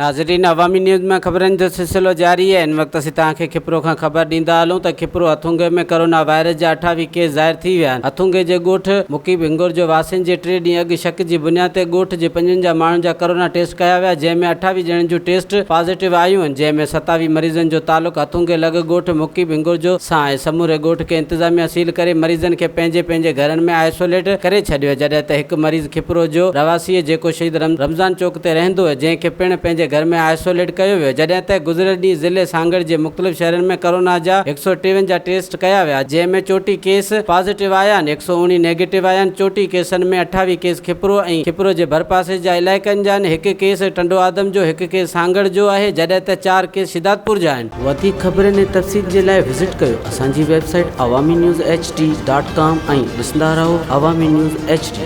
ناظرين عوامي نيوز ۾ خبرن جو سلسلو جاري آهي هن وقت اسين توهان کي کپرو کان خبر ڏيندا هلون ته کپرو هٿونگي ۾ ڪرونا وائرس جا 28 ڪيس ظاهر ٿي ويا آهن هٿونگي جي ڳوٺ مقيب هنگورجو واسين جي ٽي ڏينهن اڳ شڪ جي بنياد تي ڳوٺ جي 55 ماڻهن جا ڪرونا ٽيسٽ ڪيا ويا جنهن ۾ 28 ڄڻن جون ٽيسٽ پازيٽو آيون آهن جنهن ۾ 27 مريضن جو تعلق هٿونگي لڳ ڳوٺ مقيب هنگورجو سان آهي سموري ڳوٺ کي انتظاميا سيل ڪري مريضن کي پنهنجي پنهنجي گهرن ۾ آئسوليٽ ڪري ڇڏيو جڏهن ته هڪ مريض کپرو جو رهواسي جيڪو شهيد رمضان چوڪ تي رهندو هو جنهن کي پڻ پنهنجي گهر ۾ آئسوليٽ ڪيو ويو جڏهن ته گذريل ڏينهن ضلعي سانگهڙ جي مختلف شهرن ۾ ڪرونا جا 153 ٽيسٽ ڪيا ويا جنهن ۾ 34 ڪيس پازيٽو آيا آهن 119 نيگيٽو آيا آهن 34 ڪيسن ۾ 28 ڪيس کپرو ۽ کپرو جي ڀرپاسي جا علائقن جا آهن هڪ ڪيس ٽنڊوآدم جو هڪ ڪيس سانگهڙ جو آهي جڏهن ته چار ڪيس شھدادپور جا آهن. وڌيڪ خبرن ۽ تفصيل جي لاء وزٽ ڪيو اسان جي website Awami news H D dot com ۽ ڏسندا رهو عوامي نيوز ايڇ ڊي.